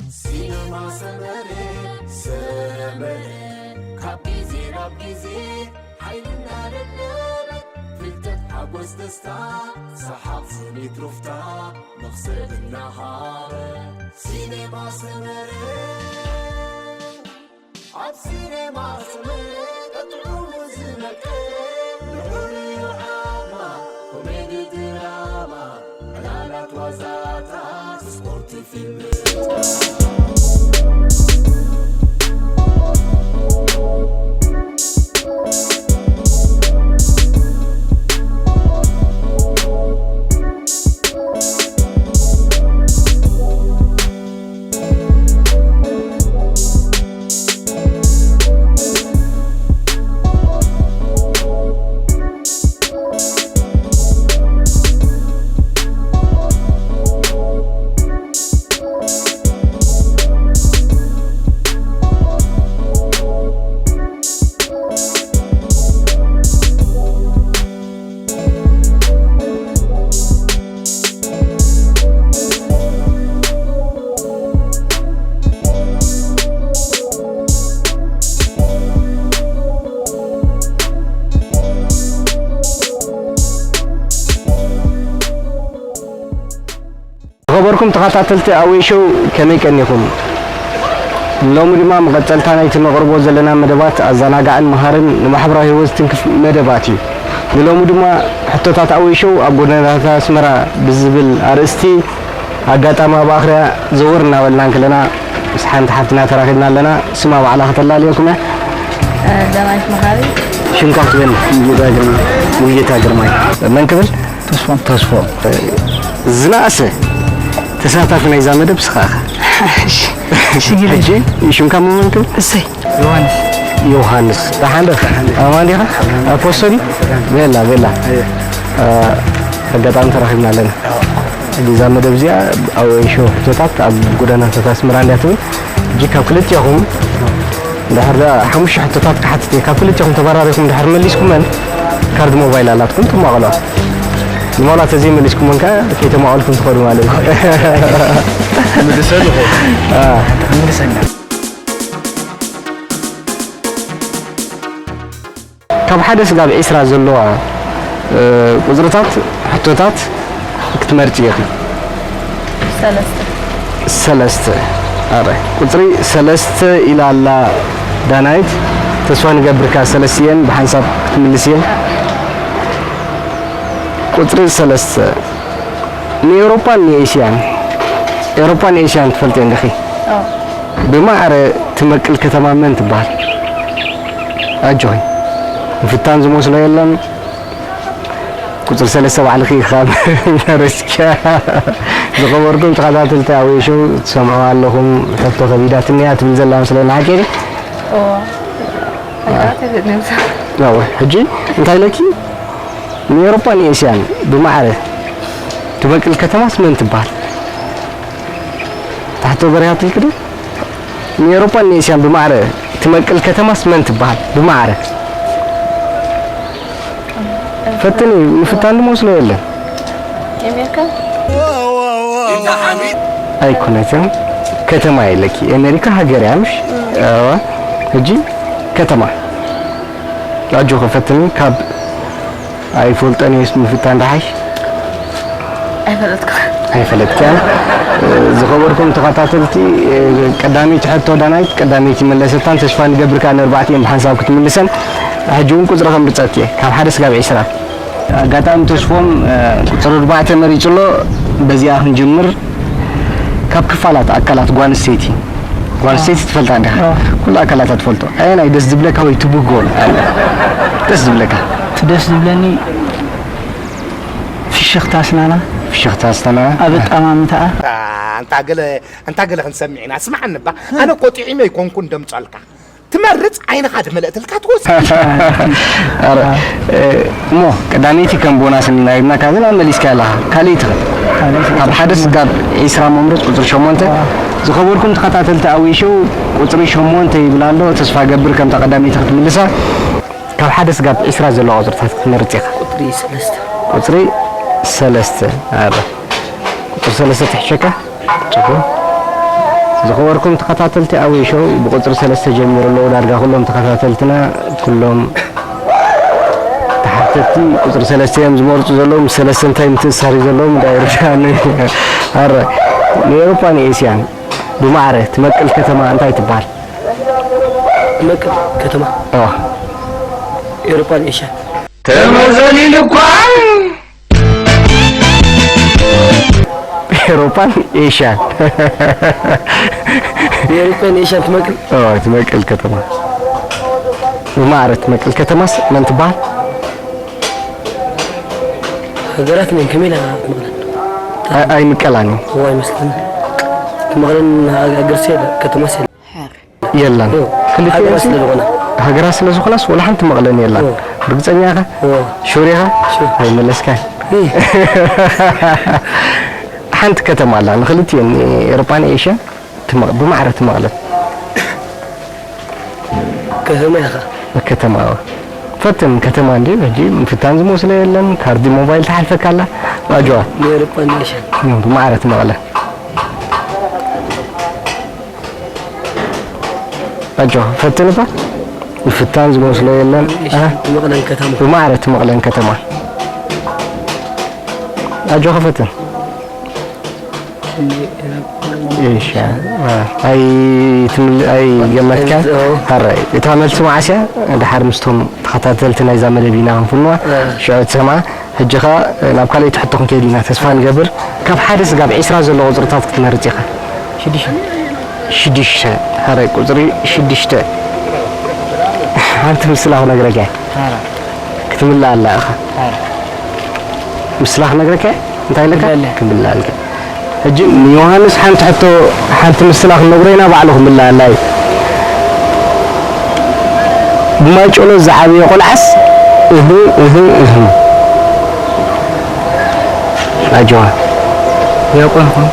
ሲነማ ሰመረ፣ ሰመረ፣ ካብ ግዜ ናብ ግዜ ሓይልና ደለበ፣ ፍልጠት፣ ሓጎስ፣ ደስታ፣ ሰሓቕ፣ ስኒት፣ ሩፍታ፣ መኽሰብ እናሃበ። ሲነማ ሰመረ፣ ኣብ ሲነማ ሰመረ ጥዑሙ ዝመቀ፣ ልዑል እዩ ዓቕማ፣ ኮሜዲ ድራማ፣ ዕላላት ዋዛታት፣ ስፖርት፣ ፊልም። ዝኸበርኩም ተኸታተልቲ ኣወይ ሾው፣ ከመይ ቀኒኹም? ሎሚ ድማ መቐጸልታ ናይቲ ነቕርቦ ዘለና መደባት፣ ኣዘናጋዕን መሃርን ንማሕበራዊ ህይወት ዝትንክፍ መደባት እዩ። ንሎሚ ድማ ሕቶታት ኣወይ ሾው ኣብ ጎደናታት ኣስመራ ብዝብል ኣርእስቲ፣ ኣጋጣሚ ኣብ ኣኽርያ ዘወር እናበልና እንከለና ምስ ሓንቲ ሓፍትና ተራኺብና ኣለና። ስማ ባዕላ ከተላልየኩም እያ። ዳናይት መሃሪ። ሽምካ ክትበኒ? ሙሉጌታ ግርማይ። ሙሉጌታ ግርማይ። መን ክብል? ተስፎም። ተስፎም። ዝነኣሰ ተሳታፊ ናይዛ መደብ ስኻ ኢኻ። እሺ። እሺ፣ ግርም። ሕጂ ሽምካ መን ክብል? እሰይ። ዮሃንስ። ዮሃንስ። ደሓን ዶ? ኣማን ዲኻ? ኣፖስቶሊ? ቤላ፣ ቤላ። ኣየ። እ፣ ኣጋጣሚ ተራኺብና ኣለና። ሕጂ እዛ መደብ እዚኣ ኣብ ሾው ሕቶታት ኣብ ጎደናታት ኣስመራ እንድያ ትብል። ሕጂ ካብ ክልቲኹም እንድሕር ደኣ ሓሙሽተ ሕቶታት ክሓትት እየ። ካብ ክልቲኹም ተበራሪኹም እንድሕር መሊስኩመን ካርድ ሞባይል ኣላትኩም ትማቐሏ። ንማላ ተዘይመሊስኩመን ከኣ ከይተማቐልኩም ትኸዱ ማለት እዩ። ምልሰሉ። አ። ምልሰና። ካብ ሓደ ስጋብ ዒስራ ዘለዋ፣ እ፣ ቁጽርታት፣ ሕቶታት ክትመርጺ ኢኺ። ሰለስተ። ሰለስተ። ኣረ፣ ቁጽሪ ሰለስተ ኢላ ኣላ ዳናይት። ተስፋ ንገብር ከኣ ሰለስቲኤን ብሓንሳብ ክትምልስየን። ቁጽሪ ሰለስተ። ንኤውሮጳን ንኤስያን፣ ኤውሮጳን ኤስያን ትፈልጥየን ዲኺ? ኣዎ። ብማዕረ ትመቅል ከተማ መን ትበሃል? ኣጆኺ። ምፍታን ዝመስሎ የለን። ቁጽሪ ሰለስተ ባዕልኺ ኢኺ ካብ መረጽክያ። ዝኸበርኩም ተኸታተልቲ ኣወይ ሾው ትሰምዑ ኣለኹም። ሕቶ ከቢዳትኒ እያ ትብል ዘላ መስለኒ፣ ሓቂ ድዩ? እዎ። ኣዎ። ሕጂ እንታይ ኢለኪ? ንኤውሮጳን ንኤስያን ብማዕረ ትበቅል ከተማስ መን ትበሃል? ታሕቶ በሪሃትልኪ ዶ? ንኤውሮጳን ንኤስያን ብማዕረ ትመቅል ከተማስ መን ትበሃል? ብማዕረ። ፈትኒ፣ ምፍታን ዝመስሎ የለን። ኣሜሪካ? ኣይኮነትን። ከተማ የለኪ። ኣሜሪካ ሃገር እያ፣ ምሽ? እዋ፣ ሕጂ ከተማ። ኣጆኺ ፈትኒ፣ ካብ ኣይፈልጦን እየስ ምፍታን ደሓሽ። ኣይፈለጥኩ። ኣይፈለጥክያን። እ፣ ዝኸበርኩም ተኸታተልቲ፣ እ፣ ቀዳመይቲ ሕቶ ዳናይት፣ ቀዳመይቲ መለሰታን ተስፋ ንገብር ከኣ ንኣርባዕቲኤን ብሓንሳብ ክትምልሰን፣ ሕጂ እውን ቁጽሪ ከምርጸት እየ፣ ካብ ሓደ ስጋብ ዒስራ። ኣጋጣሚ ተስፎም፣ እ፣ ቁጽሪ ኣርባዕተ መሪጹ ኣሎ፣ በዚኣ ክንጅምር። ካብ ክፋላት ኣካላት ጓል ኣንስተይቲ፣ ጓል ኣዎ። ኣንስተይቲ ትፈልጣ እንዲኻ? ኣዎ። ኩሉ ኣካላታ ትፈልጦ። ኣየናይ ደስ ዝብለካ ወይ ትብህጎ ኣሎ? ደስ ዝብለካ? እቲ ደስ ዝብለኒ ፍሽኽታ ኣስናና። ፍሽኽታ ኣስናና? ኣብ ኣጠማምታኣ። ኣንታ ገለ፣ ኣንታ ገለ ክንሰምዕ ኢና። ስምዓኒ እባ፣ ኣነ እኮ ጥዒመ ኣይኮንኩን ደምጸልካ። ትመርጽ ዓይንኻ ድመለእትልካ ትወስድ። ኣረ፣ እ፣ እሞ ቀዳመይቲ ከም ቦናስ እንዲና ሂብናካ ግን ኣመሊስካ ኣለኻ። ካልኣይቲ ኸ? ካልኣይቲ ካብ ሓደ ስጋብ ዒስራ መምረጽ ቁጽሪ ሸሞንተ። ኣዎ። ዝኸበርኩም ተኸታተልቲ ኣዊ ሾው ቁጽሪ ሸሞንተ ይብል ኣሎ። ተስፋ ገብር ከምታ ቀዳመይቲ ክትምልሳ። ካብ ሓደ ስጋብ ዒስራ ዘለዋ ቁጽርታት ክትመርጽ ኢኻ። ቁጽሪ ሰለስተ። ቁጽሪ ሰለስተ። ኣረ። ቁጽሪ ሰለስተ ትሕሸካ? ጽቡቕ። ዝኸበርኩም ተኸታተልቲ ኣወይ ሾው፣ ብቁጽሪ ሰለስተ ጀሚሩ ኣለዉ። ዳርጋ ኩሎም ተኸታተልትና፣ ኩሎም ተሓተትቲ ቁጽሪ ሰለስተ እዮም ዝመርጹ ዘለዉ። ምስ ሰለስተ እንታይ ምትእስሳር እዩ ዘለዎም እንዳ ይርድኣኒ። ኣረ፣ ንኤውሮጳ ንኤስያን ብማዕረ ትመቅል ከተማ እንታይ ትበሃል? ትመቅል ከተማ? ኣዎ። ኤውሮጳን ኤሽያን። ተመዘሊሉ እኳ! ኤውሮጳን ኤሽያን። ንኤውሮጳን ኤሽያን ትመቅል? ኣዎ፣ ትመቅል ከተማ። ብማዕረ ትመቅል ከተማስ መን ትበሃል? ሃገራት መን ከመይ ኢላ ትመቅለን? ኣይ-፣ ኣይምቀላን እዩ። እዋ ኣይመስለኒ። ትመቅለን ሃገርሲ የለ፣ ከተማስ የለ። የለን። ኦ፣ ክልቲኤን ሃገራት ሲ-፣ ስለ ዝኾና። ሃገራት ስለ ዝኾናስ ወላ ሓንቲ መቕለን የላን። ኦ። ርግጸኛ ኢኻ? ኦ። ሹር ኢኻ? ሹር። ኣይመለስካን። እ። ሓንቲ ከተማ ኣላ፣ ንክልቲኤን፣ ኤውሮጳን ኤሽያን ትመቕ-፣ ብማዕረ ትመቕለን። ከተማ ኢኻ? ከተማ፣ ኦ። ፈትን፣ ከተማ እንድዩ፣ ሕጂ ምፍታን ዝመስሎ የለን፣ ካርዲ ሞባይል ትሓልፈካ ኣላ። ኣጆኻ። ንኤውሮጳን ኤሽያን። ብማዕረ ትመቕለን። ኣጆኻ፣ ፈትን እባ። ምፍታን ዝመስሎ የለን። እ? መቐለን ከተማ። ብማዕረ እቲ መቐለን ከተማ። ኣጆኻ፣ ፈትን። እሺ፣ እ፣ ኣይ ትምል-፣ ኣይ ገመትካን? ኦ። ሕራይ፣ እታ መልሲ መዓስ እያ? ድሓር ምስቶም ተኸታተልቲ ናይዛ መደብ ኢና ክንፍንዋ። እ። ሽዑ ትሰምዓ። ሕጂ ኸኣ ናብ ካልኣይቲ ሕቶ ክንከይድ ኢና፣ ተስፋ ንገብር። ካብ ሓደ ስጋብ ዒስራ ዘሎ ቁጽርታት ክትመርጽ ኢኻ። ሽዱሽተ። ሽዱሽተ። ሕራይ፣ ቁጽሪ ሽዱሽተ። ሓንቲ ምስላ ክነግረካ እየ። ሕራይ። ክትምልኣ ኣላ ኢኻ። ሕራይ። ምስላ ክነግረካ እየ። እንታይ ኢለካ? ክምልኣ። ክምልኣልካ። ሕጂ ንዮሃንስ ሓንቲ ሕቶ፣ ሓንቲ ምስላ ክንነግሮ ኢና፣ ባዕሉ ክምልኣላ እዩ። ብማጨሎ ዝዓበየ ቆልዓስ እህ፣ እህ፣ እህ። ኣጆኻ። ዲያቆን እኾን።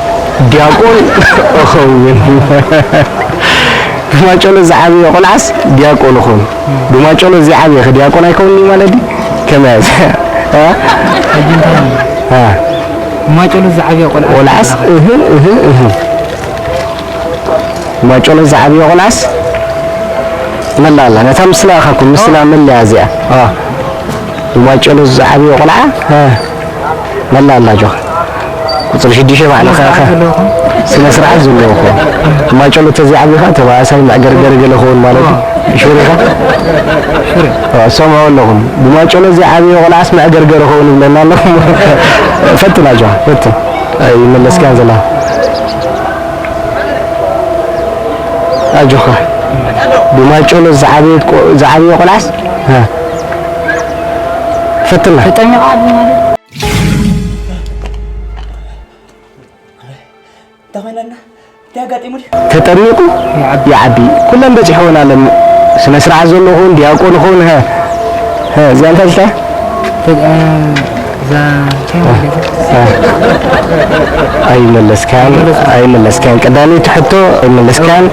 ዲያቆን እኸውን። ብማጨሎ ዝዓበየ ቆልዓስ ዲያቆን እኾን። ብማጨሎ ዝዓበየ ኸ ዲያቆን ኣይከውን እዩ ማለት ድዩ? ከመይ? እ? ሕጂ እንታይ እዩ? እ። ብማጨሎ ዝዓበየ ቆልዓ ቆልዓስ፣ እህ፣ እህ፣ እህ። ብማጨሎ ዝዓበየ ቆልዓስ መላ ኣላ። ነታ ምስላ ኢኻ እኮ፣ ምስላ መለያ እዚኣ። እ። ብማጨሎ ዝዓበየ ቆልዓ፣ እ። መላ ኣላ፣ ኣጆኻ። ቁጽሪ ሽዱሽተ ባዕልኻ ኢኻ። ስነ ስርዓት ዘለዎ እኮ። ማጨሎ ተዘይዓቢኻ ተባእሳይ መዕገርገሪ ገለ ክኸውን ማለት እዩ። ሽር ኢኻ? ሽር። ኣዎ፣ ሰምዑ ኣለኹም። ብማጨሎ ዘይዓበየ ቆልዓስ መዕገርገሪ ክኸውን ይብለና ኣለኹም። ፈትን ኣጆኻ፣ ፈትን። ኣይመለስካን ዘለኻ። ኣጆኻ። ብማጨሎ ዝዓበየ ቆ-፣ ዝዓበየ ቆልዓስ? እ። ፈትና። ተጠሚቓ ዓቢ ማለት? እንታይ ኮይና ኣላ? እንታይ ኣጋጢሙ ድዩ? ተጠሚቑ ይዓቢ። ይዓቢ። ኩለን በጺሐወን ኣለን። ስነ ስርዓት ዘሎ ኹን፣ ዲያቆን ኹን፣ ሀ፣ ሀ፣ እዚኣ እንታይ ኢልካ? ተ-፣ እ፣ እዛ እንታይ ማለት እዩ? እ። ኣይመለስካን፣ ኣይመለስካን። ቀዳመይቲ ሕቶ ኣይመለስካን።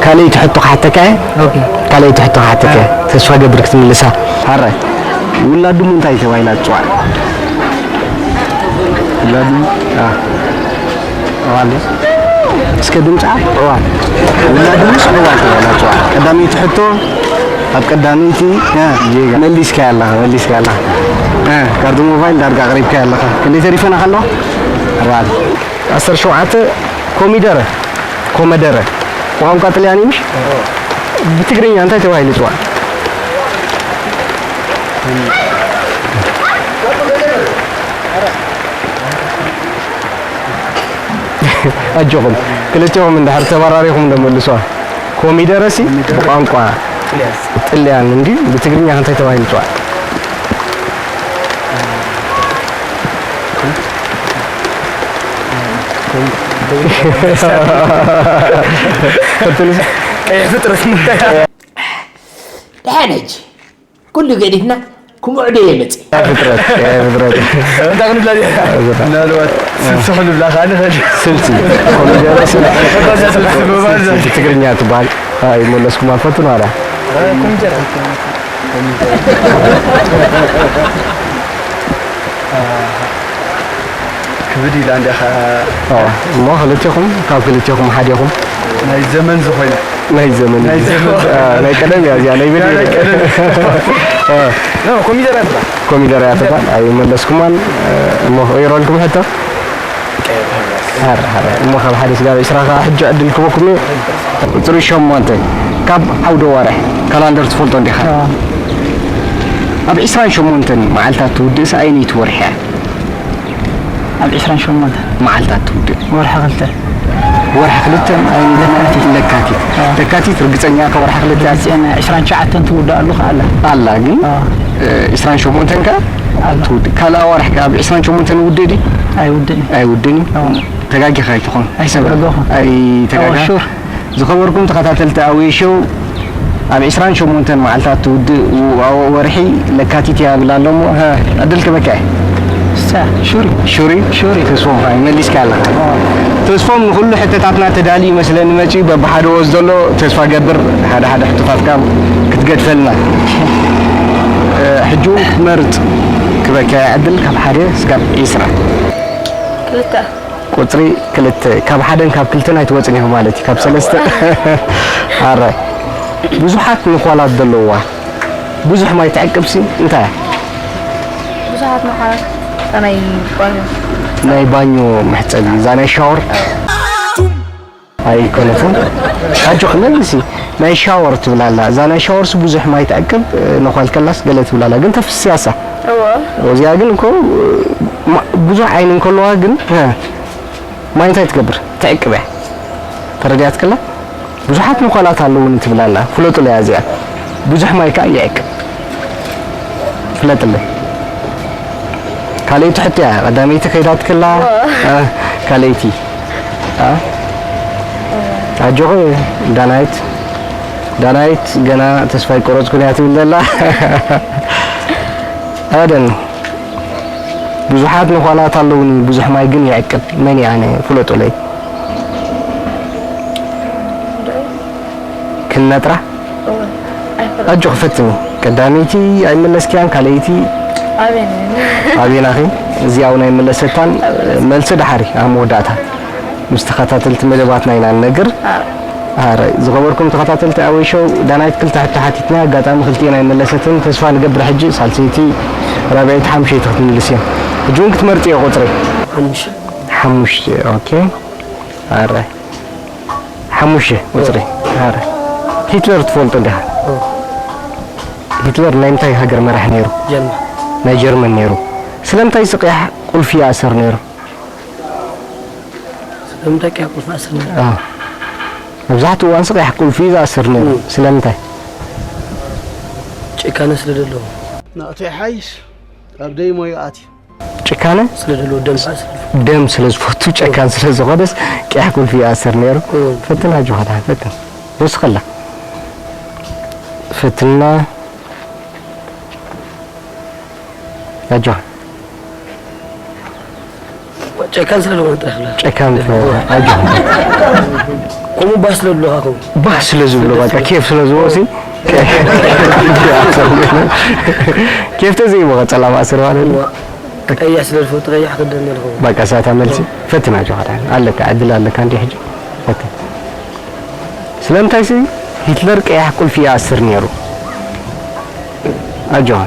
ካልኣይቲ ሕቶ ክሓተካ እየ። ኦኬ። ካልኣይቲ ሕቶ ክሓተካ እየ። ተስፋ ገብር ክትምልሳ። ሓራይ። ውላድ ድሙ እንታይ ተባሂላ ትጽዋዕ? ውላድ ድሙ? አ። ኣዋል። እስከ ድምጻ ኣዋል። ውላድ ድሙስ ኣዋል ተባሂላ ትጽዋዕ። ቀዳመይቲ ሕቶ ኣብ ቀዳመይቲ፣ አ፣ ጌጋ። መሊስካ ኣለኻ፣ መሊስካ ኣለኻ። አ፣ ካርዲ ሞባይል ዳርጋ ኣቕሪብካ ኣለኻ። ክንደይ ተሪፈና ከለዋ? ኣርባዕተ። ዓሰርተ ሸውዓተ ኮሚደረ፣ ኮመደረ። ብቋንቋ ጥልያን እዩ ምሽ? ብትግርኛ እንታይ ተባሂሉ ይጽዋዕ? ኣጆኹም፣ ክልቲኦም እንድሕር ተበራሪኹም ዶ መልሷ። ኮሚደረሲ ብቋንቋ ጥልያን እንዲ ብትግርኛ እንታይ ተባሂሉ ይጽዋዕ? ቀይሕ ፍጥረት። ደሓን ሕጂ ኩሉ ገዲፍና ክምዕዶ እየ መጺእ። ፍጥረት፣ ፍጥረት። እንታይ ክንብላ ድያ? ምናልባት ስልሲ ክንብላ ከኣ ንኽእል። ስልሲ። ኮሚደረ ስልሲ። እዛ ስልሲ ብማል ዘ- ስልሲ ትግርኛ ትበሃል። ኣይመለስኩም ኣፈትኑ ኣላ። ኮሚደረ። ክብድ ኢላ እንዲያ ኸ- ኦ፣ እሞ ክልቴኹም፣ ካብ ክልቴኹም ሓዴኹም። ናይ ዘመን ዝኾነ። ናይ ዘመን ናይ እዩ። ዘመን። አ፣ ናይ ቀደም እያ እዚኣ፣ ናይ በደል ናይ ቀደም። አ፣ ኖ፣ ኮሚደረ እያ ትበሃል። ኮሚደረ እያ ትበሃል። ኣይመለስኩማን። አ፣ እሞ ቀይረልኩም ሕቶ? ሃር፣ ሃር። እሞ ካብ ሓደ ስጋብ ዕስራ ከዓ ሕጂ ዕድል ክበኩም እዩ። ቁፅሪ ሸሞንተ፣ ካብ ዓውደ ወርሒ ካላንደር ትፈልጦ እንዲኻ? ኣብ ዕስራን ሸሞንተን መዓልታት ትውድእስ ኣየነይቲ ወርሒ እያ? ኣብ ዕስራን ሸሞንተ መዓልታት ትውድእ? ወርሒ ክልተ። ወርሒ ክልተ ኣየነይቲ? ለካቲት። ለካቲት። ለካቲት ርግፀኛ እያ ወርሒ ክልተ እያ? ርግፀኛ ዕስራን ትሽዓተን ትውዳእ ኣሉ ከኣላ። ኣላ ግን፣ ኣዎ። እ፣ ዕስራን ሸሞንተን ከ ትውድእ። ካልኣ ወርሒ ከ ኣብ ዕስራን ሸሞንተን ውድእ ድዩ? ኣይውድእን። ኣይውድእን እዩ። ኣዎ። ተጋጊኻ ኣይትኾን? ኣይተጋገኹን። ኣይተጋጋ? ኣዎ፣ ሹር። ዝኸበርኩም ተኸታተልቲ ኣዌ ሾው፣ ኣብ ዕስራን ሸሞንተን መዓልታት ትውድእ ወርሒ ለካቲት እያ ይብል ኣሎ እሞ፣ ሃ፣ ዕድል ክበካ እየ። እሳ፣ ሹሪ። ሹሪ? ሹሪ። ተስፎም፣ ሃይ፣ መሊስካ ኣለኻ። ተስፎም፣ ንኹሉ ሕቶታትና ተዳልዩ ይመስለኒ መጺኡ፣ በብሓደ ወስ ዘሎ ተስፋ ገብር፣ ሓደ ሓደ ሕቶታትካ ክትገድፈልና። እ፣ ሕጂ እውን ክትመርጽ ክበካ እየ ዕድል ካብ ሓደ ስጋብ ዕስራ። ክልተ። ቁፅሪ ክልተ፣ ካብ ሓደን ካብ ክልተን ኣይትወፅን ኢኹም ማለት እዩ፣ ካብ ሰለስተ። ኣረ፣ ብዙሓት ንኳላት ዘለዋ፣ ብዙሕ ማይ ትዕቅብሲ እንታይ እያ? ብዙሓት ንኳላት፣ እታ ናይ ባኞ። ናይ ባኞ መሕፀቢ፣ እዛ ናይ ሻወር ኣይኮነትን። ኣጆኺ መልሲ፣ ናይ ሻወር ትብላላ። እዛ ናይ ሻወርሲ ብዙሕ ማይ ትዕቅብ፣ ንኳል ከላስ ገለ ትብላላ፣ ግን ተፍስያሳ። እዎ። እዚኣ ግን እኮ፣ ማ-፣ ብዙሕ ዓይኒ እንከለዋ ግን፣ እ፣ ማይ እንታይ ትገብር? ትዕቅብ እያ። ተረዲኣትክላ? ብዙሓት ንኳላት ኣለዉኒ ትብል ኣላ። ፍለጡለያ እዚኣ። ብዙሕ ማይ ከኣ ይዕቅብ። ፍለጥለይ። ካልኣይቲ ሕቶ እያ። ቀዳመይቲ ከይዳትክላ፣ እ፣ ካልኣይቲ። እ? ኣጆኺ ዳናይት። ዳናይት ገና ተስፋ ኣይቆረጽኩን እያ ትብል ዘላ። ኣደን። ብዙሓት ንኳላት ኣለዉኒ፣ ብዙሕ ማይ ግን ይዕቅብ። መን እየ ኣነ? ፍለጡለይ። ክንነጥራ? ኣጆኺ ፈትኒ። ቀዳመይቲ ኣይመለስክያን፣ ካልኣይቲ ኣቤናኺ። እዚኣ እውን ኣይመለሰታን። መልሲ ድሓሪ ኣብ መወዳእታ ምስ ተኸታተልቲ መደባትና ኢና ንነግር። ኣረ፣ ዝኸበርኩም ተኸታተልቲ ኣወይ ሾው፣ ዳናይት ክልተ ሕቶ ሓቲትና፣ ኣጋጣሚ ክልቲኤን ኣይመለሰትን። ተስፋ ንገብር ሕጂ ሳልሰይቲ፣ ራብዐይቲ፣ ሓሙሸይቲ ክትምልስ እየን። ሕጂ እውን ክትመርጽ እየ ቁጽሪ። ሓሙሽተ። ሓሙሽተ፣ ኦኬ። ኣረ፣ ሓሙሽተ ቁጽሪ። ኣረ፣ ሂትለር ትፈልጦ እንዲኻ? ሂትለር ናይ ምንታይ ሃገር መራሒ ነይሩ? ጀርመን። ናይ ጀርመን ነይሩ። ስለምንታይ እዚ ቀያሕ ቁልፊ ይኣስር ነይሩ? ስለምንታይ ቀያሕ ቁልፊ ይኣስር ነይሩ? ኣዎ። መብዛሕትኡ እዋንሲ ቀያሕ ቁልፊ እዩ ዝኣስር ነይሩ። እም። ስለምንታይ? ጭካነ ስለ ዘለዎ። ናእቶ ይሓይሽ ኣብ ደይ ሞዩ ኣትዩ። ጭካነ? ስለ ዘለዎ፣ ደም ከዓ ስለ ዝፈቱ። ደም ስለ ዝፈቱ፣ ጨካን ስለ ዝኾነስ ቀያሕ ቁልፊ ይኣስር ነይሩ። እም። ፈትን ኣጆኻ ደሓን ፈትን። ወስኸላ። ፈትና። ኣጆኻ። ጨካን ስለ ዝኾነ ጥራሕ ብላ። ጨካን ስለ ዝኾነ፣ ኣጆኻ። ከምኡ ባህ ስለ ዝብለኻ ከምኡ። ባህ ስለ ዝብሎ፣ በቃ፣ ኬፍ ስለ ዝብሎ፣ ሲ፣ ኬፍ ተዘይብሎ፣ ጸላም ኣስር ማለት ነው። እዋ፣ ቀያሕ ስለ ዝፈቱ፣ ቀያሕ ክደን ነይሩ ከምኡ። በቃ፣ ሳታ መልሲ። ፈትን ኣጆኻ፣ ኣለካ፣ ዕድል ኣለካ፣ እንዲ ሕጂ። ፈትን። ስለምንታይ ሲ ሂትለር ቀያሕ ቁልፊ ይኣስር ነይሩ? ኣጆኻ።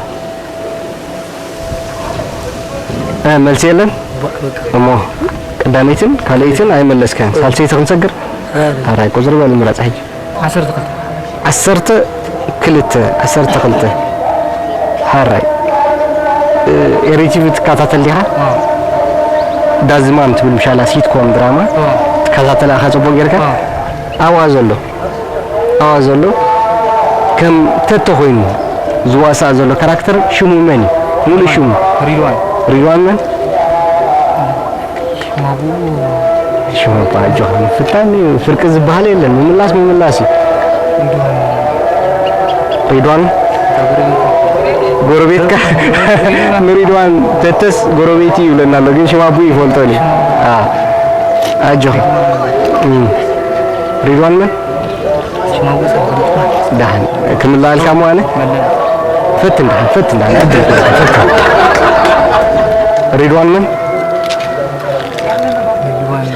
እ፣ መልሲ የለን? እሞ ቀዳመይትን ካልኣይትን ኣይመለስካን። ሳልሰይቲ ክንሰግር? ኣረ። ኣራይ፣ ቁጽሪ በል ምረጽ ሕጂ። ዓሰርተ ክልተ። ዓሰርተ ክልተ፣ ዓሰርተ ክልተ። ሓራይ። እ፣ ኤሪ ቲቪ ትከታተል ዲኻ? ኣዎ። ዳዝማም ትብል ምሻላ ሲትኮም ድራማ ኣዎ። ትከታተላ ኢኻ ጽቡቕ ጌርካ? ኣዎ። ኣብኣ ዘሎ፣ ኣብኣ ዘሎ ከም ተተ ኮይኑ ዝዋሳእ ዘሎ ካራክተር ሽሙ መን እዩ? ሙሉእ ሽሙ? ሪድዋን። ሪድዋን መን? ሽሙ ኣባ ኣጆኻ፣ ምፍታን እዩ። ፍርቂ ዝበሃል የለን። ምምላስ ምምላስ እዩ። ሪድዋን ጎረቤትካ ንሪድዋን ተተስ ጎረቤት እዩ ይብለና ኣሎ፣ ግን ሽም ኣቦኡ ይፈልጦን እዩ። አ፣ ኣጆኻ። እም። ሪድዋን መን? ደሓን። ክምልኣልካ እሞ ኣነ? ፈትን ደሓን፣ ፈትን ደሓን። ዕድል ክህበካ፣ ፈትን። ሪድዋን መን? ሪድዋን።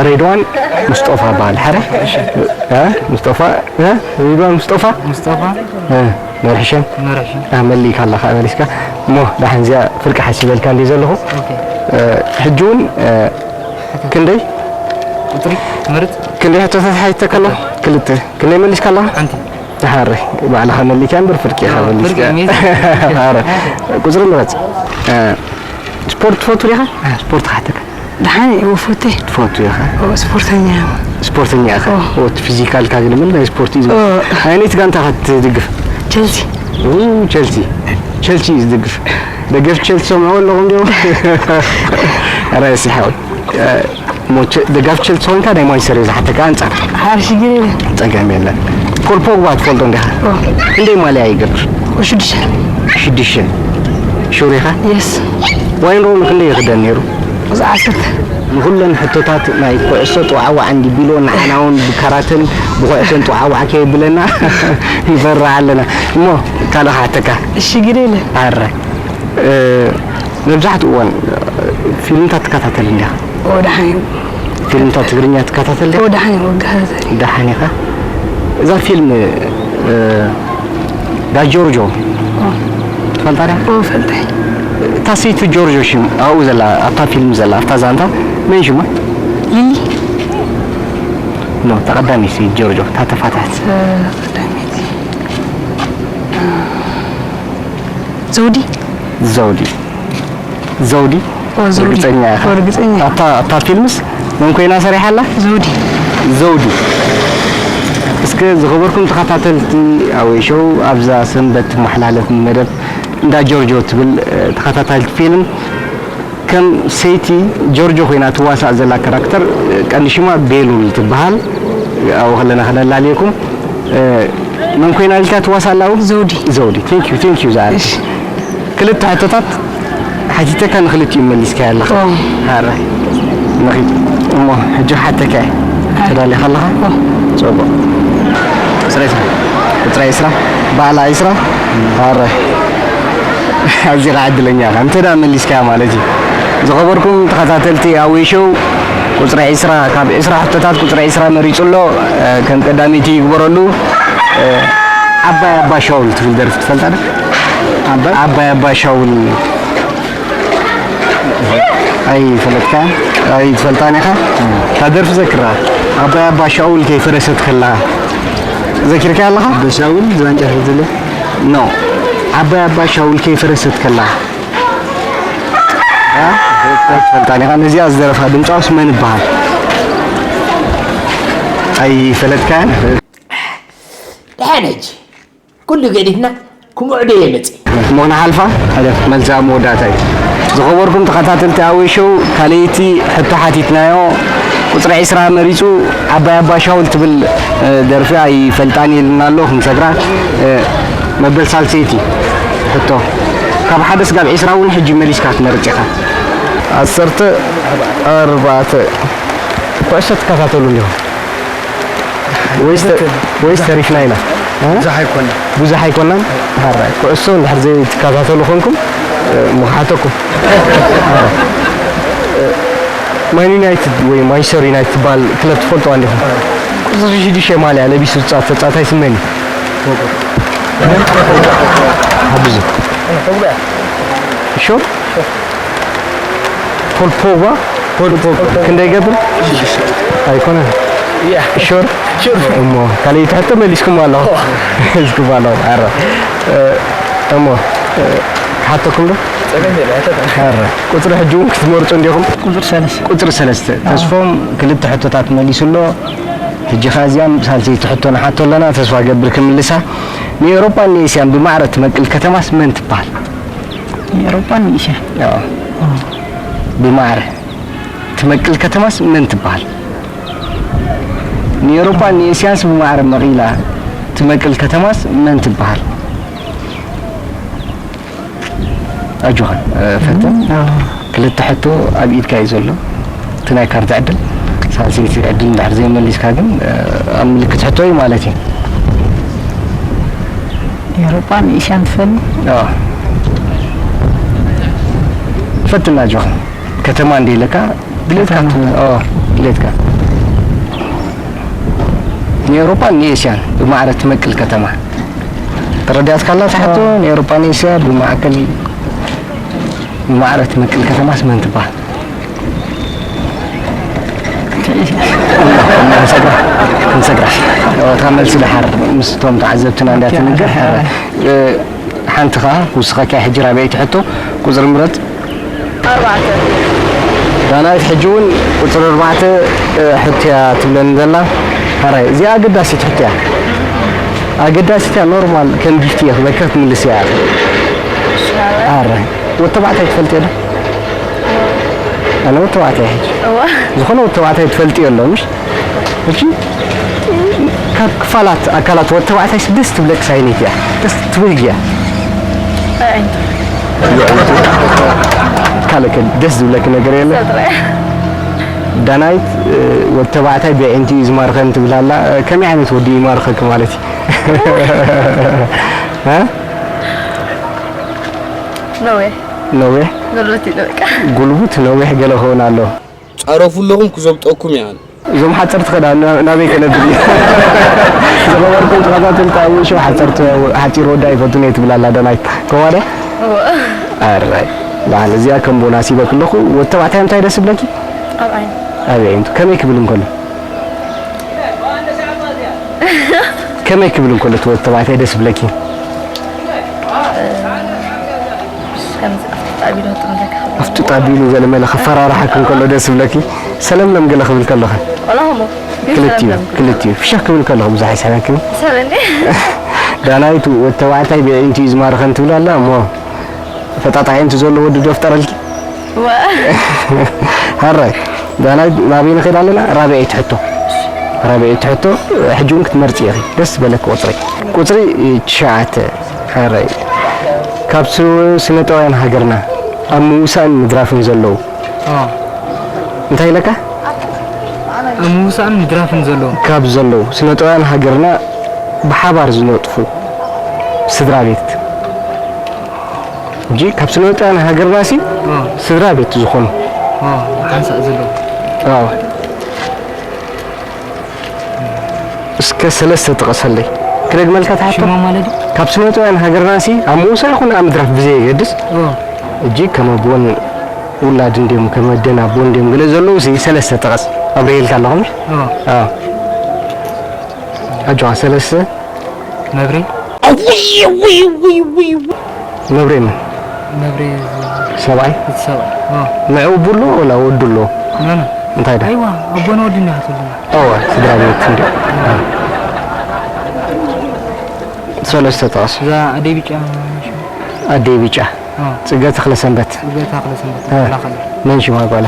ሬድዋን ሙስጦፋ በሃል። ሕረ? እ? ሙስጦፋ? እ? ሬድዋን ሙስጦፋ? ሙስጠፋ እ፣ መርሕሸን? መርሕሸን። እ፣ መሊእካ ኣለኻ፣ መሊስካ። እሞ ደሓን እዚኣ ፍርቂ ሓሲበልካ እንድየ ዘለኹ። ኦኬ። እ፣ ሕጂ እውን፣ እ፣ ክንደይ? ቁፅሪ? ምርጥ? ክንደይ ሕቶታት ሓቲተካ ኣለኹ? ክልተ። ክንደይ መሊስካ ኣለኻ? ሓንቲ። ሓረ፣ ባዕልኻ መሊእካ እምበር ፍርቂ ኢኻ እ፣ መሊስካ። ፍርቂ፣ ሜስ። ሓረ። ቁፅሪ ምረፅ። እ፣ ስፖርት ትፈቱ ዲኻ? እ። ስፖርት ክሓተካ። ደሓን እየ፣ እወ፣ እፈቱ። ትፈቱ ኢኻ? እወ፣ ስፖርተኛ እየ። ስፖርተኛ ኢኻ? እወ። እወ፣ እቲ ፊዚካልካ ግን ምን ናይ ስፖርት እዩ ዝመስል? እወ። ኣየነይቲ ጋንታ ኢኻ ትድግፍ? ቸልሲ። ኡ፣ ቸልሲ። ቸልሲ እዩ ዝድግፍ። ደገፍቲ ቸልሲ ሰምዕዎ ኣለኹም ዲኹም? ኧረ፣ እስኪ ሓወይ። እ፣ እሞ ቸ-፣ ደጋፊ ቸልሲ ኮይንካ ናይ ማንቸስተር እየ ዝሓተካ ኣንጻር። ሓር ሽግር የለን። ጸገም የለን። ፖል ፖግባ ትፈልጦ እንዲኻ? እወ። ክንደይ ማልያ ይገብር? ሽዱሽተ። ሽዱሽተ። ሹር ኢኻ? የስ። ዋይን ሩኒ ክንደይ ይኽደን ነይሩ? እዚ ዓሰርተ። ንኹለን ሕቶታት ናይ ኩዕሶ ጥዋዕዋዕ እንዲ ቢሎ ንዓና እውን ብካራተን ብኩዕሶን ጥዋዕዋዕ ከየብለና ንፈርሕ ኣለና። እሞ ካልእ ክሓተካ? እሺ፣ ግደ የለን። ኣረ። እ፣ መብዛሕትኡ እዋን ፊልምታት ትከታተል እንዲኻ? እወ፣ ደሓን እዩ። ፊልምታት ትግርኛ ትከታተል ዲኻ? እወ፣ ደሓን እዩ፣ እከታተል። ደሓን ኢኻ? እዛ ፊልም፣ እ፣ ዳ ጆርጆ ትፈልጣ ዲኻ? እወ፣ እፈልጣ እየ። እታ ሰይቲ ጆርጆ ሽም ኣብኡ ዘላ፣ ኣብታ ፊልም ዘላ፣ ኣብታ ዛንታ መን ሽማ? ሊሊ። ኖ፣ እታ ቀዳመይቲ ሰይቲ ጆርጆ፣ እታ ተፋታሕት። እታ ቀዳመይቲ። ዘውዲ። ዘውዲ። ዘውዲ? ኦ፣ ዘውዲ። ርግጸኛ ኢኻ? ኦ፣ ርግጸኛ። ኣብታ፣ ኣብታ ፊልምስ መን ኮይና ሰሪሓ ኣላ? ዘውዲ። ዘውዲ። እስከ ዝኸበርኩም ተኸታተልቲ ኣወይ ሾው፣ ኣብዛ ሰንበት ትመሓላለፍ መደብ እንዳ ጆርጆ ትብል፣ እ፣ ተኸታታሊት ፊልም ከም ሰይቲ ጆርጆ ኮይና ትዋሳእ ዘላ ካራክተር፣ እ፣ ቀንዲ ሽማ ቤሉል ትበሃል። ኣብኡ ከለና ከነላልየኩም። እ፣ መን ኮይና ኢልካ ትዋሳእ ኣላ ኣብኡ? ዘውዲ። ዘውዲ። Thank you፣ thank you ዝኣል። እሺ። ክልተ ሕቶታት ሓቲተካ ንክልቲኡ መሊስካዮ ኣለኻ። ኦ። ኣረ። ንኺድ። እሞ ሕጂ ሓተካ እየ። ኣረ። ተዳሊኻ ኣለኻ? ኦ። ጽቡቕ። ቁጽሪ ዕስራ። ቁጽሪ ዕስራ። በዓል ዕስራ። ኣረ። ኣዚኻ ዕድለኛ ኢኻ። እንተ ደኣ መሊስካያ ማለት እዩ። ዝኸበርኩም ተኸታተልቲ ኣዌ ሾው፣ ቁጽሪ ዕስራ፣ ካብ ዕስራ ሕቶታት ቁጽሪ ዕስራ መሪጹ ኣሎ። እ፣ ከም ቀዳመይቲ ይግበረሉ። እ፣ ዓባይ ኣባ ሻውል ትብል ደርፊ ትፈልጣ ዶ? ዓባይ? ዓባይ ኣባ ሻውል። ኣይፈለጥካን? ኣይትፈልጣን ኢኻ? እታ ደርፊ ዘክራ። ዓባይ ኣባ ሻውል ከይፈረሰት ከላ። ዘኪርካያ ኣለኻ? ኣባ ሻውል ዝባን ጨርሒ ዝለ? ኖ። ዓባይ ኣባ ሻውል ከይፈረሰት ከላ። እ? ኣይትፈልጣን ኢኻ? ነዚኣ ዝደረፋ ድምጻውስ መን ይበሃል? ኣይፈለጥካን? ደሓን ሕጂ። ኩሉ ገዲፍና ክምዕዶ እየ መጺእ። እሞ ንሓልፋ፣ ሕደፍ፣ መልሲ ኣብ መወዳእታ እዩ። ዝኸበርኩም ተኸታተልቲ ኣወይ ሾው፣ ካልኣይቲ ሕቶ ሓቲትናዮ። ቁጽሪ ዕስራ መሪጹ፣ ዓባይ ኣባ ሻውል ትብል፣ እ፣ ደርፊ ኣይፈልጣን ኢልና ኣሎ፣ ክንሰግራ። እ፣ መበል ሳልሰይቲ ሕቶ። ካብ ሓደ ስጋብ ዕስራ እውን ሕጂ መሊስካ ክትመርጽ ኢኻ። ዓሰርተ ኣርባዕተ። ኩዕሶ ትከታተሉ እንዲኹም? ወይስ ተ-፣ ወይስ ተሪፍና ኢና? እ? ብዙሕ ኣይኮነን። ብዙሕ ኣይኮናን? ሓራይ። ኩዕሶ እንድሕር ዘይትከታተሉ ኮንኩም፣ እ፣ ምኽሓተኩም። ሓራይ። እ፣ ማን ዩናይትድ ወይ ማንቸስተር ዩናይትድ ትበሃል ክለብ ትፈልጥዋ እንዲኹም? ቁጽሪ ሽዱሽተ ማልያ ለቢሱ ዝጻወት ተጻዋታይ ስም መን እዩ? ሓግዙ። ሹር? ፖል ፖግባ? ፖል ፖግባ። ክንደይ ይገብር? ኣይኮነን። ያ። ሹር? ሹር። እሞ ካልኣይቲ ሕቶ መሊስኩም ኣለኹ። ኦ። መሊስኩም ኣለኹ። ኣረ። እ፣ እሞ፣ እ፣ ክሓተኩም ዶ? ጸገም የለን፣ ኣይተጠ-፣ ኣረ። ቁጽሪ ሕጂ እውን ክትመርጹ እንዲኹም? ቁጽሪ ሰለስተ። ቁጽሪ ሰለስተ። ኣዎ። ተስፎም ክልተ ሕቶታት መሊሱ ኣሎ። ሕጂ ኸኣ እዚኣም ሳልሰይቲ ሕቶ ንሓቶ ኣለና። ተስፋ ገብር ክምልሳ። ንኤውሮጳን ንኤስያን ብማዕረ ትመቅል ከተማስ መን ትበሃል? ንኤውሮጳን ንኤስያን? ኣዎ። ኣዎ። ብማዕረ ትመቅል ከተማስ መን ትበሃል? ንኤውሮጳን ንኤስያንስ ብማዕረ መቒላ ትመቅል ከተማስ መን ትበሃል? ኣጆኻ፣ እ፣ ፈትን። ኣዎ። ክልተ ሕቶ ኣብ ኢድካ እዩ ዘሎ። እቲ ናይ ካርድ ዕድል፣ ሳልሰይቲ ዕድል እንድሕር ዘይመሊስካ ግን፣ እ፣ ኣብ ምልክት ሕቶ እዩ ማለት እዩ። ኤውሮጳን ኤስያን ትፈሊ? ኣዎ። ፈትን ኣጆኻ። ከተማ እንደ ኢለካ ድሌትካ ከተማ። ት-፣ ኣዎ፣ ድሌትካ። ንኤውሮጳን ንኤስያን ብማዕረ ትመቅል ከተማ። ተረዲኣትካ ኣላ ትሓቶ? ንኤውሮጳን ኤስያ ብማእከል ብማዕረ ትመቅል ከተማስ መን ትበሃል? ክንሰግራ፣ ክንሰግራ። እታ መልሲ ደሓር ምስቶም ተዓዘብትና እንዳትንገር። እ፣ ሓንቲ ኸኣ ክውስኸካ ሕጂ ራብዐይቲ ሕቶ፣ ቁጽሪ ምረጽ። ኣርባዕተ። ዳናይት ሕጂ እውን ቁጽሪ ኣርባዕተ፣ እ፣ ሕቶ እያ ትብለኒ ዘላ። ሓራይ፣ እዚኣ ኣገዳሲት ሕቶ እያ። ኣገዳሲት እያ፣ ኖርማል ከም ጊፍቲ እየ ክበካ ክትምልስ እያ። ኣረ፣ ወዲ ተባዕታይ ትፈልጥ እየ ዶ? ኣነ ወዲ ተባዕታይ ሕጂ። እዋ። ዝኾነ ወዲ ተባዕታይ ትፈልጥ እየ ኣሎ፣ ምሽ? ሕጂ ካብ ክፋላት ኣካላት ወዲ ተባዕታይ ደስ ትብለክ ሳይነይቲ እያ። ደስ ትብል እያ። ኣይ። ካልእ ከ ደስ ዝብለክ ነገር የለ? ሰጥረ። ዳናይት፣ እ፣ ወዲ ተባዕታይ ብዕንቲ እዩ ዝማርከን ትብል ኣላ። እ፣ ከመይ ዓይነት ወዲ ይማርከክ ማለት እዩ? እ? ነዊሕ። ነዊሕ? ጉልበት እዩ በቃ። ጉልቡት ነዊሕ ገለ ክኸውን ኣሎ። ጻረፉ ኣለኹም ክዘብጠኩም እየ ኣነ። እዞም ሓጸርቲ ከዳ ና-፣ ናበይ ከነብል እዩ? ዝኸበርኩም ተኸታተልቲ ኣብ ሾው ሓጸርቲ፣ ሓጺር ወዲ ኣይፈቱን እየ ትብል ኣላ ዳናይት። ከማዳ? እወ። ኣራይ። በዓል እዚኣ ከም ቦናስ ሂበክ ኣለኹ። ወዲ ተባዕታይ እንታይ ደስ ይብለኪ? ኣብ ዓይኒ። ኣብ ኣዒንቱ። ከመይ ክብል እንከሎ? ከመይ ክብል እንከሎ እቲ ወዲ ተባዕታይ ደስ ይብለኪ? ከምዚ ኣፍጥጥ ኣቢሉ ጥምዘካ ከሎ። ኣፍጥጥ ኣቢሉ ገለ መለ ከፈራርሓክ እንከሎ ደስ ይብለኪ? ሰለምለም ገለ ክብል ከሎ ኸ? ወላ ኸምኡ። ክልቲኡ፣ ሰለምለም። ክልቲኡ። ፍሽኽ ክብል ከሎ ብዙሕ ኣይስሕበክን? ሰበ እንዴ? ዳናይት ወዲ ተባዕታይ ብዕንቱ እዩ ዝማርከን ትብል ኣላ እሞ ፈጣጣ ዕንቱ ዘለዎ ወዲ ዶ ፍጠረልኪ? ዋ። ሃራይ፣ ዳናይት ናበይ ንኸይድ ኣለና? ራብዐይቲ ሕቶ። ራብዐይቲ ሕቶ፣ ሕጂ እውን ክትመርጺ ኢኺ። ደስ ዝበለኪ ቁጽሪ። ቁጽሪ ትሽዓተ። ሃራይ። ካብ ስ-፣ ስነ-ጥበባውያን ሃገርና ኣብ ምውሳእን ምድራፍን ዘለዉ። ኦ። እንታይ ኢለካ? ኣብ ምውሳእን ምድራፍን ዘለዉ። ካብ ዘለዉ ስነ-ጥበባውያን ሃገርና ብሓባር ዝነጥፉ ስድራ ቤት። እንጂ ካብ ስነ-ጥበባውያን ሃገርና ሲ ኦ። ስድራ ቤት ዝኾኑ። ኦ፣ ሓንሳእ ዘለዉ። ኣዎ። እስከ ሰለስተ ጥቐሰለይ። ክደግመልካ ትሓቶ? ሽሞም ማለት እዩ? ካብ ስነ-ጥበባውያን ሃገርና ሲ ኣብ ምውሳእ ይኹን ኣብ ምድራፍ ብዘየገድስ፣ ኦ። እጅግ ከም ኣቦን ውላድ እንዲዮም፣ ከም ኣደን ኣቦን እንዲዮም ገለ ዘለዉ ሲ ሰለስተ ጥቐስ። ኣብረየልካ ኣለኹ። ኦ። ኣዎ። ኣጆኻ ሰለስተ። መብሬ። ውይ፣ ውይ፣ ውይ፣ ውይ። መብሬ ምን? መብሬ ሰብኣይ? እቲ ሰብኣይ። ኦ። ንዑ ቡሎ ወላ ወዱ ኣሎ? ኖ፣ ኖ። እንታይ ዳ? ኣይዋ፣ ኣቦን ወድን እያ ትብልና። እወ፣ ስድራ ቤት እንዲ። ሰለስተ ጥቕስ። እዛ ኣደይ ብጫ ሽሙ? ኣደይ ብጫ። ኦ። ጽገ ተኽለሰንበት። ጽገ ተኽለሰንበት። እ። ተኸላኸለ። መን ሽማ ጓላ?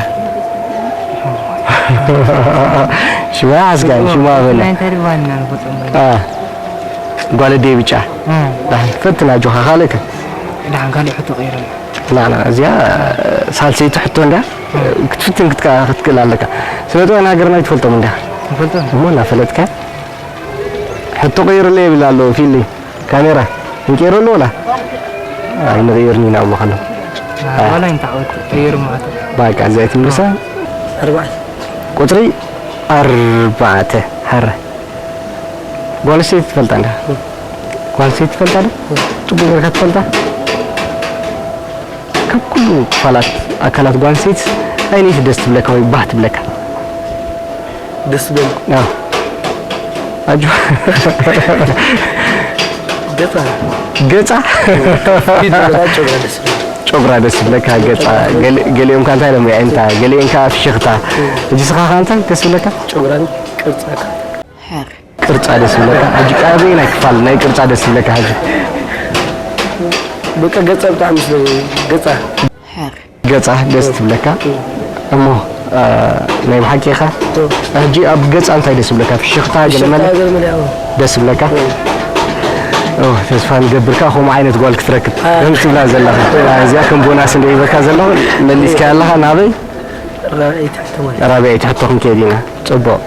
ሽማ ኣስጋኒ፣ ሽማ በላ። ናይ እንታይ ድባልና ንፈጸም በላ? እ። ጓል ኣደይ ብጫ። እ። ዳሕን ፈትን ኣጆኻ፣ ካልእ ከ? ዳሕን ካልእ ሕቶ ቀይረና። ላ፣ ላ፣ እዚኣ ሳልሰይቲ ሕቶ እንዳ እ። ክትፍትን ክትከ-፣ ክትክእል ኣለካ። ስነ ጥበብ ሃገርና ኣይትፈልጦም እንዳ? ንፈልጦም። እሞ እናፈለጥካ ሕቶ ቀይርለይ ይብል ኣሎ ፊሊ። ካሜራ እንቀይረሉ ወላ? ኣይንቕይርን ኢና እሞ ከሎ። ዋላ እንታይ ዓወት ቀይሩ ማለት እዩ። ባቃ እዚኣ ትምልሳ። ኣርባዕተ። ቁጽሪ ኣርባዕተ። ሃረ። ጓል ኣንስተይቲ ትፈልጣ እንዳ? ጓል ኣንስተይቲ ትፈልጣ ዶ? ጽቡቕ ጌርካ ትፈልጣ? ካብ ኩሉ ክፋላት ኣካላት ጓል ኣንስተይቲ ኣየነይቲ ደስ ትብለካ ወይ ባህ ትብለካ? ደስ ትብል። ኣዎ። ኣጆ። ገጻ። ገጻ? ፊት ገጻ ጨጉራ ደስ ትብል። ጨጉራ ደስ ትብለካ፣ ገጻ። ገሊ-፣ ገሊኦም ከ እንታይ ኢሎም የዒንታ፣ ገሊኦም ከ ፍሽኽታ። ሕጂ ስኻ ከ እንታይ ደስ ትብለካ? ጨጉራን ቅርጻ። ቅርጻ ደስ ይብለካ? ሕጂ ኣበየናይ ክፋል ናይ ቅርጻ ደስ ይብለካ? ሕጂ በቃ ገጻ ብጣዕሚ ስለ ገጻ። ገጻ ደስ ትብለካ? እሞ፣ እ፣ ናይ ብሓቂ ኢኻ? ሕጂ ኣብ ገጻ እንታይ ደስ ይብለካ? ፍሽኽታ፣ ገለመለ? ፍሽኽታ፣ ገለመለ፣ ኣዎ። ደስ ይብለካ? ኦ፣ ተስፋ ንገብር ከኣ ከምኡ ዓይነት ጓል ክትረክብ። አ። ከም ትብላ ዘለኻ። አ፣ እዚኣ ከም ቦናስ እንደ ሂበካ ዘለኹ፣ መሊስካያ ኣለኻ። ናበይ? ራብዐይቲ ሕቶ ማለት። ራብዐይቲ ሕቶ ክንከይድ ኢና። ጽቡቕ።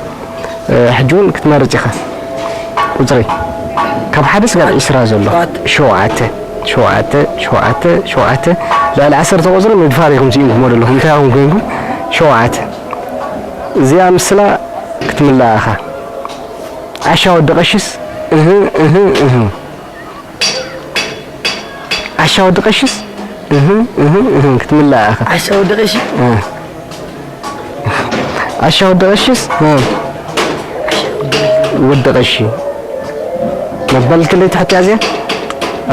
እ፣ ሕጂ እውን ክትመርጽ ኢኻ። ቁጽሪ ካብ ሓደ ስጋብ ዒስራ ዘሎ። ሸውዓተ። ሸውዓተ፣ ሸውዓተ፣ ሸውዓተ፣ ሸውዓተ። ልዕሊ ዓሰርተ ቁጽሪ ምድፋር ኢኹም ስኢንኩሞ ዘለኹም። እንታይ ኢኹም ኮይንኩም? ሸውዓተ። እዚኣ ምስላ ክትምላእ ኢኻ። ዓሻ ወዲ ቀሽስ እህ እህ እህ። ዓሻ ወዲ ቀሽስ እህ እህ እህ ክትምላ ኢኻ። ዓሻ ወዲ ቀሺ? እ። ዓሻ ወዲ ቀሽስ? እ። ወዲ ቀሺ። መበል ክንደይ ትሕቲ እዚኣ?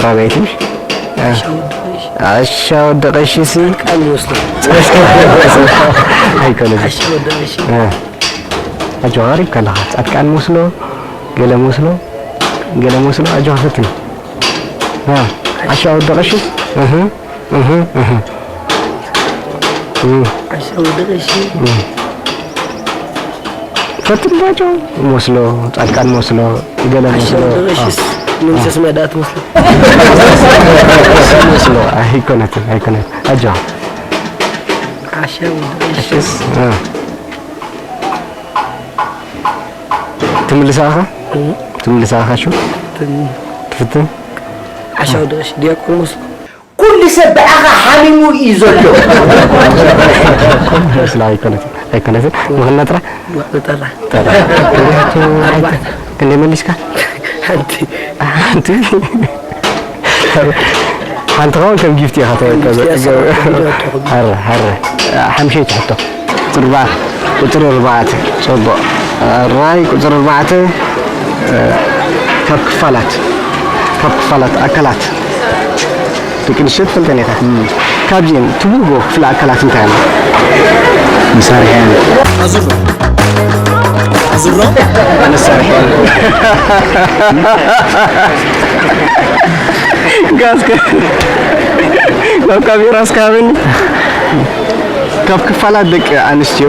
ራብዐይቲ ምሽ? እ። ዓሻ ወዲ ቀሺ። ዓሻ ወዲ ቀሺ ሲ? ጻድቃን ይመስሉ። ኣይኮነን። ዓሻ ወዲ ቀሺ። እ። ኣጆኻ፣ ቀሪብካ ኣለኻ። ጻድቃን መስሎ፣ ገለ መስሎ፣ ገለ መስሎ። ኣጆኻ፣ ፈትን። እ። ዓሻ ወዲ ቀሺ? እህ፣ እህ፣ እህ። እ። ዓሻ ወዲ ቀሺ። እ። ፈትን ባጆ መስሎ፣ ጻድቃን መስሎ፣ ገለ መስሎ። ዓሻ ወዲ ቀሺስ? እ። መንሰስ መዳት መስሎ። መስሎ። ኣይኮነትን፣ ኣይኮነትን። ኣጆኻ። ዓሻ ወዲ ቀሺ። እሺ፣ እ። ትምልሳ ኢኻ? እ። ትምልሳ ኢኻ ሹ? ትም- ትፍትን? ዓሻ ወዲ ቀሺ ዲያቆን መስሎ። ኩሉ ሰብ ብኣኻ ሓሚሙ እዩ ዘሎ። ስለ ኣይኮነትን፣ ኣይኮነትን። ምኽንና ጥራሕ? ጥራሕ። ጥራሕ። ኣርባዕተ። ክንደይ መሊስካ? ሓንቲ። ሓንቲ። ሓንቲ ኸውን ከም ጊፍት ኢኻ ተረከበ። ከም ጊፍት እያ። ሃረ፣ ሃረ። ሓምሸይቲ ሕቶ። ቁጽሪ ኣርባዕተ። ቁጽሪ ኣርባዕተ። ጽቡቕ። ራይ ቁጽሪ ኣርባዕተ፣ እ፣ ካብ ክፋላት፣ ካብ ክፋላት ኣካላት ደቂ ኣንስትዮ ትፈልጠን ኢኻ። እም። ካብዚአን ትብህጎ ክፍለ ኣካላት እንታይ ኣሎ? መሳርሒ። ኣዙሮ። ኣዙሮ? መሳርሒ። ጋስከ ናብ ካሜራ እስካበኒ። ካብ ክፋላት ደቂ ኣንስትዮ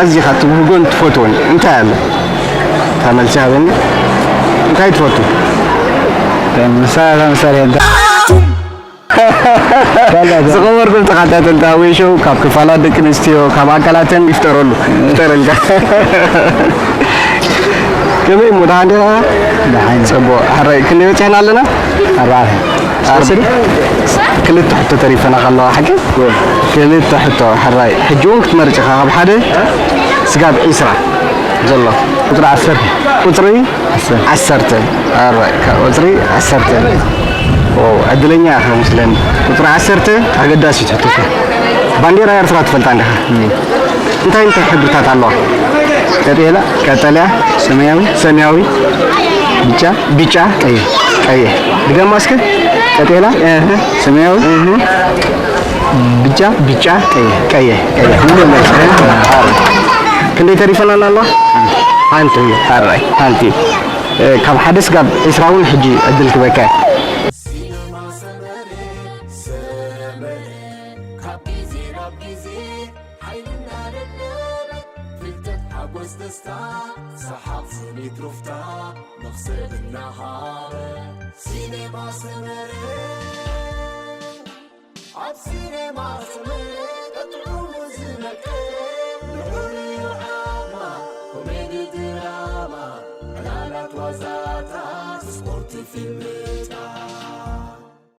ኣዚኻ ትብህጎን ትፈትዎን እንታይ ኣሎ? እታ መልሲ ሃበኒ። እንታይ ትፈቱ? መሳርሒ፣ መሳርሒ እንታይ? ዝኸበርኩም ተኸታተልቲ ኣወይ ሾው፣ ካብ ክፋላት ደቂ ኣንስትዮ፣ ካብ ኣካላተን ይፍጠረሉ፣ ይፍጠረልካ። ከመይ እሞ፣ ደሓን ዲኻ? ደሓን። ጽቡቕ። ሕራይ፣ ክንደይ በጺሕና ኣለና? ኣርባዕተ። ኣስር? ክልተ ሕቶ ተሪፈና ከለዋ፣ ሓቂ? ክልተ ሕቶ፣ ሕራይ። ሕጂ እውን ክትመርጽ ኢኻ፣ ካብ ሓደ ስጋብ ዒስራ ዘሎ። ቁጽሪ ዓሰርተ። ቁጽሪ? ዓሰርተ። ዓሰርተ። ኣራይ፣ ካብ ቁጽሪ ዓሰርተ። ኦ፣ ዕድለኛ ኢኻ መስለኒ። ቁጽሪ ዓሰርተ ኣገዳሲት ሕቶ እያ። ባንዴራ ኤርትራ ትፈልጣ እንዲኻ? እም። እንታይ እንታይ ሕብርታት ኣለዋ? ቀጤላ። ቀጠልያ። ሰማያዊ። ሰማያዊ። ብጫ። ብጫ። ቀይሕ። ቀይሕ። ድገማ እስከ። ቀጤላ። እህ። ሰማያዊ። እህ። ብጫ። ብጫ። ቀይሕ። ቀይሕ። ቀይሕ። ሙሉ መልስ። ክንደይ ተሪፈናል ኣሎ? ሓንቲ። ኣራይ። ሓንቲ። እ፣ ካብ ሓደ ስጋብ ዒስራ እውን ሕጂ ዕድል ክበካ። ሲነማ ሰመረ፣ ሰመረ፣ ካብ ግዜ ናብ ግዜ ሓይልና ደለበ፣ ፍልጠት ሓጎስ ደስታ፣ ሰሓቕ ስኒት ሩፍታ፣ መኽሰብ እናሃበ። ሲነማ ሰመረ። ኣብ ሲኔማ ሰመረ ጥዑሙ ዝመቀ፣ ልዑል እዩ ዓቕማ፣ ኮሜዲ ድራማ፣ ዕላላት ዋዛታት፣ ስፖርት ፊልም ጥራይ።